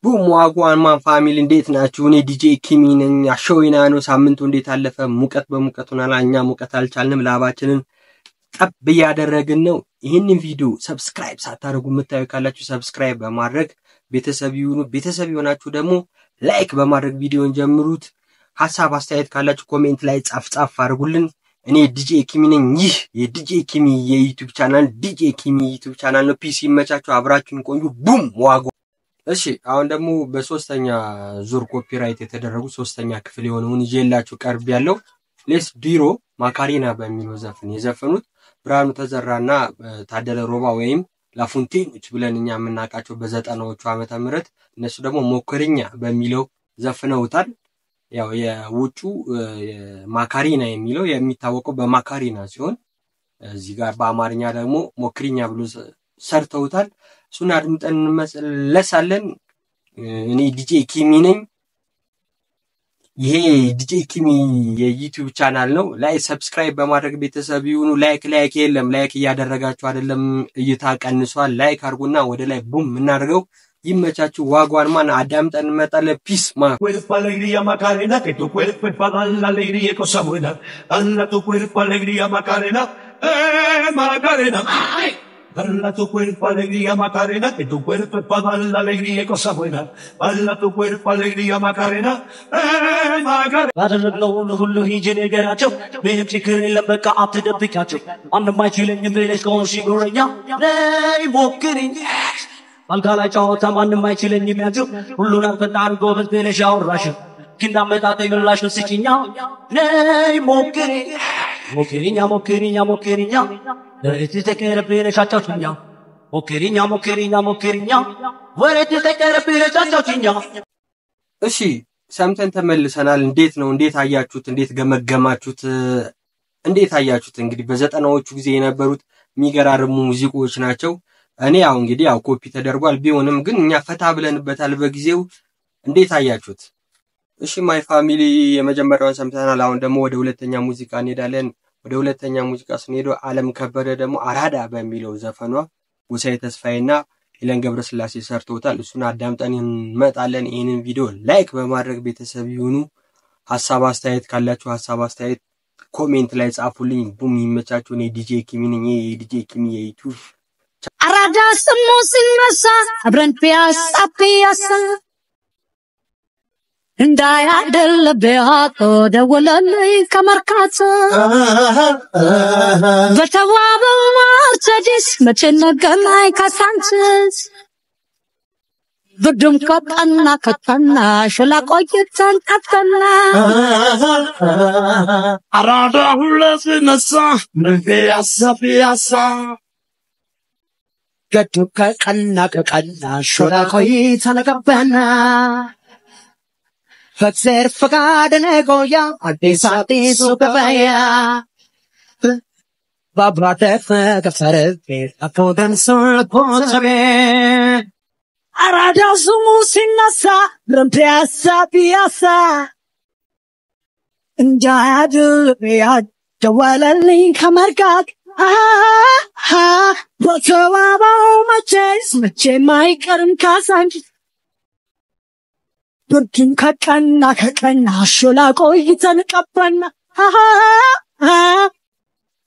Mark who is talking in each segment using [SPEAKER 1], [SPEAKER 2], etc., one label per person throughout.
[SPEAKER 1] Boom wagwan my family እንዴት ናችሁ? እኔ ዲጄ ኪሚ ነኝ። አሾይና ነው። ሳምንቱ እንዴት አለፈ? ሙቀት በሙቀት ሆኗል። እኛ ሙቀት አልቻልንም። ላባችንን ጠብ እያደረግን ነው። ይህንን ቪዲዮ subscribe ሳታደርጉ የምታዩ ካላችሁ subscribe በማድረግ ቤተሰብ ይሁኑ። ቤተሰብ የሆናችሁ ደግሞ like በማድረግ ቪዲዮን ጀምሩት። ሀሳብ አስተያየት ካላችሁ comment ላይ ጻፍ ጻፍ አድርጉልን። እኔ ዲጄ ኪሚ ነኝ። ይህ የዲጄ ኪሚ የ YouTube channel ዲጄ ኪሚ YouTube channel ነው። Peace ይመቻችሁ። አብራችሁን ቆዩ። Boom wagwan። እሺ አሁን ደግሞ በሶስተኛ ዙር copyright የተደረጉ ሶስተኛ ክፍል የሆነውን ይዤላችሁ ቀርብ ያለው ሌስ ዲሮ ማካሪና በሚለው ዘፈን የዘፈኑት ብርሃኑ ተዘራና ታደለ ሮባ ወይም ላፉንቴኖች ብለን እኛ የምናውቃቸው በዘጠናዎቹ ዓመተ ምህረት እነሱ ደግሞ ሞክርኛ በሚለው ዘፍነውታል። ያው የውጩ ማካሪና የሚለው የሚታወቀው በማካሪና ሲሆን እዚህ ጋር በአማርኛ ደግሞ ሞክሪኛ ብሎ ሰርተውታል። እሱን አድምጠን እንመለሳለን። እኔ ዲጄ ኪሚ ነኝ። ይሄ ዲጄ ኪሚ የ YouTube channel ነው። Like subscribe በማድረግ ቤተሰብ ይሁኑ። Like like የለም፣ like እያደረጋችሁ አይደለም፣ እይታ ቀንሷል። Like አድርጉና ወደ ላይ boom እናደርገው። ይመቻችሁ። Wagwan man አዳምጠን እንመጣለን። Peace ማ
[SPEAKER 2] Cuerpo alegría Macarena, que tu cuerpo es para dar la alegría y cosa buena. Dala tu cuerpo alegría Macarena, Macarena. ¡Ay! Dala tu cuerpo alegría Macarena, que tu cuerpo es para dar la alegría y cosa buena. Dala tu cuerpo alegría Macarena, Macarena.
[SPEAKER 3] ባደረግነው ሁሉ ሂጂ ንገራቸው። ምንም ችግር የለም በቃ አትደብቂያቸው። ማንም አይችለኝም ብለሽ ከሆንሽ ጉረኛ ነይ ሞክሪኝ። አልጋ ላይ ጨዋታ ማንም አይችለኝም ያንቺው ሁሉን አልፈጣሪ ጎበዝ ብለሽ ያወራሽው ግን አመጣጠኝ ምላሹን ስጪኛ ነይ ሞክሪኝ ሞክሪኛ ሞክሪኛ ሞክሪኛ ወሬት ተቀረብለሽ አጫውችኛ ሞክሪኛ ሞክሪኛ ሞክሪኛ ወሬት ተቀረብለሽ አጫውችኛ።
[SPEAKER 1] እሺ ሰምተን ተመልሰናል። እንዴት ነው? እንዴት አያችሁት? እንዴት ገመገማችሁት? እንዴት አያችሁት? እንግዲህ በዘጠናዎቹ ጊዜ የነበሩት የሚገራርሙ ሙዚቃዎች ናቸው። እኔ ያው እንግዲህ ያው ኮፒ ተደርጓል ቢሆንም ግን እኛ ፈታ ብለንበታል በጊዜው። እንዴት አያችሁት? እሺ my family የመጀመሪያውን ሰምተናል። አሁን ደግሞ ወደ ሁለተኛ ሙዚቃ እንሄዳለን። ወደ ሁለተኛ ሙዚቃ ስንሄድ አለም ከበደ ደግሞ አራዳ በሚለው ዘፈኗ ጎሳዬ ተስፋዬና ሄለን ገብረስላሴ ሰርተውታል። እሱን አዳምጠን እንመጣለን። ይህንን ቪዲዮ like በማድረግ ቤተሰብ ይሁኑ። ሀሳብ አስተያየት ካላችሁ ሀሳብ አስተያየት comment ላይ ጻፉልኝ። Boom ይመቻችሁ። እኔ ዲጄ ኪሚ ነኝ። ይሄ የዲጄ ኪሚ የ YouTube
[SPEAKER 4] አራዳ ስሙ ሲነሳ አብረን ፒያሳ ፒያሳ እንዳያደለ ቢያቶ ደወለልኝ ከመርካቶ በተዋበው መርቸዲስ መቼ እንገናኝ ካሳንችስ ብርዱም ከጠና ከጠና ሾላ ቆይተን ጠፍተና
[SPEAKER 5] አራዳ ሁሌ ሲነሳ ፒያሳ ፒያሳ
[SPEAKER 3] ገዱ ከቀና ከቀና ሾላ ቆይተን ገባና በእግዜር ፈቃድ ነጎያ አዲስ አዲሱ ገበያ ባብራተፈ ከፈረቤ አፎደንሶል ኮተቤ አራዳ ስሙ ሲነሳ ብረን ፒያሳ ፒያሳ
[SPEAKER 4] እንዳያድል ደወለልኝ ከመርካት በተዋበው መቼስ መቼም አይቀርም ካሳንቺስ ብርዱን ከቀና ከቀና ሾላ ቆይተን ቀባና።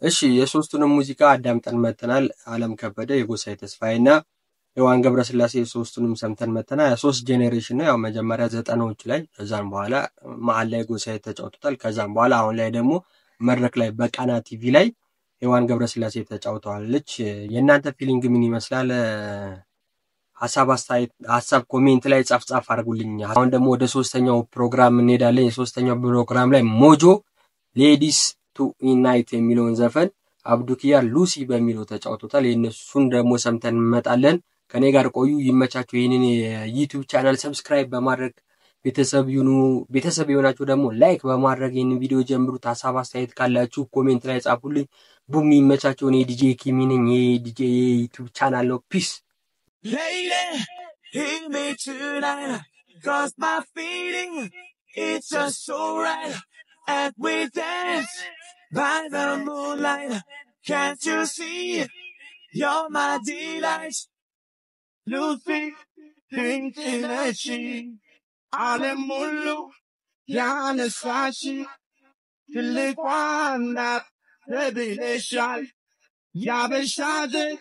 [SPEAKER 1] እሺ የሶስቱንም ሙዚቃ አዳምጠን መተናል። አለም ከበደ፣ የጎሳዬ ተስፋዬና ሔዋን ገብረስላሴ ሶስቱንም ሰምተን መተናል። ሶስት generation ነው። ያው መጀመሪያ ዘጠናዎቹ ላይ ከዛም በኋላ መሀል ላይ ጎሳዬ ተጫውቶታል። ከዛም በኋላ አሁን ላይ ደግሞ መድረክ ላይ በቃና ቲቪ ላይ ሔዋን ገብረስላሴ ተጫውተዋለች። የእናንተ feeling ምን ይመስላል? ሀሳብ አስተያየት፣ ሀሳብ comment ላይ ጻፍ ጻፍ አድርጉልኝ። አሁን ደግሞ ወደ ሶስተኛው ፕሮግራም እንሄዳለን። የሶስተኛው ፕሮግራም ላይ ሞጆ Ladies Tonight የሚለውን ዘፈን አብዱኪያር ሉሲ በሚለው ተጫውቶታል። የእነሱን ደግሞ ሰምተን እንመጣለን። ከኔ ጋር ቆዩ። ይመቻችሁ። ይህንን የ YouTube channel subscribe በማድረግ ቤተሰብ ይሁኑ። ቤተሰብ የሆናችሁ ደግሞ like በማድረግ ይህንን ቪዲዮ ጀምሩት። ሀሳብ አስተያየት ካላችሁ comment ላይ ጻፉልኝ። Boom ይመቻችሁ። እኔ ዲጄ ኪሚ ነኝ። ይሄ ዲጄ የ YouTube channel ነው። Peace።
[SPEAKER 5] Lady, hear me tonight, 'cause my feeling, it's just so right. And we dance by the moonlight. Can't you see? You're my delight. Lucy, ድንቅ ነሽ፣ ዓለም ሁሉ ያነሳሽ ትልቋ እናት ተብለሻል። ያበሻ ዘር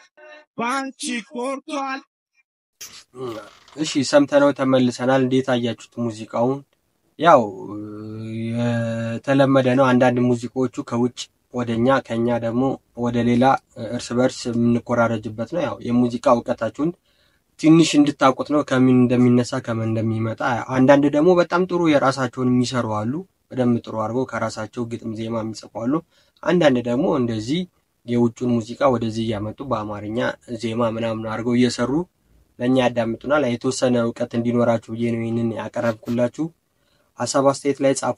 [SPEAKER 5] ባንቺ ኮርቷል።
[SPEAKER 1] እሺ ሰምተነው ተመልሰናል። እንዴት አያችሁት ሙዚቃውን? ያው የተለመደ ነው። አንዳንድ ሙዚቃዎቹ ከውጭ ወደኛ ከኛ ደግሞ ወደ ሌላ እርስ በርስ የምንኮራረጅበት ነው። ያው የሙዚቃ እውቀታችሁን ትንሽ እንድታውቁት ነው፣ ከምን እንደሚነሳ ከምን እንደሚመጣ። አንዳንድ ደግሞ በጣም ጥሩ የራሳቸውን የሚሰሩ አሉ። በደንብ ጥሩ አድርገው ከራሳቸው ግጥም ዜማ የሚጽፉ አሉ። አንዳንድ ደግሞ እንደዚህ የውጩን ሙዚቃ ወደዚህ እያመጡ በአማርኛ ዜማ ምናምን አድርገው እየሰሩ ለእኛ ያዳምጡናል። የተወሰነ እውቀት እንዲኖራችሁ ብዬ ነው ይህንን ያቀረብኩላችሁ። ሀሳብ አስተያየት ላይ ጻፉ።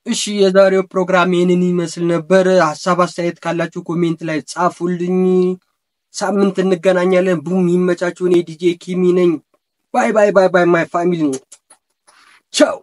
[SPEAKER 1] እሺ የዛሬው ፕሮግራም ይህንን ይመስል ነበር። ሀሳብ አስተያየት ካላችሁ comment ላይ ጻፉልኝ። ሳምንት እንገናኛለን። ቡም ይመቻችሁ። እኔ ዲጄ ኪሚ ነኝ። Bye bye bye bye my family፣ ቻው።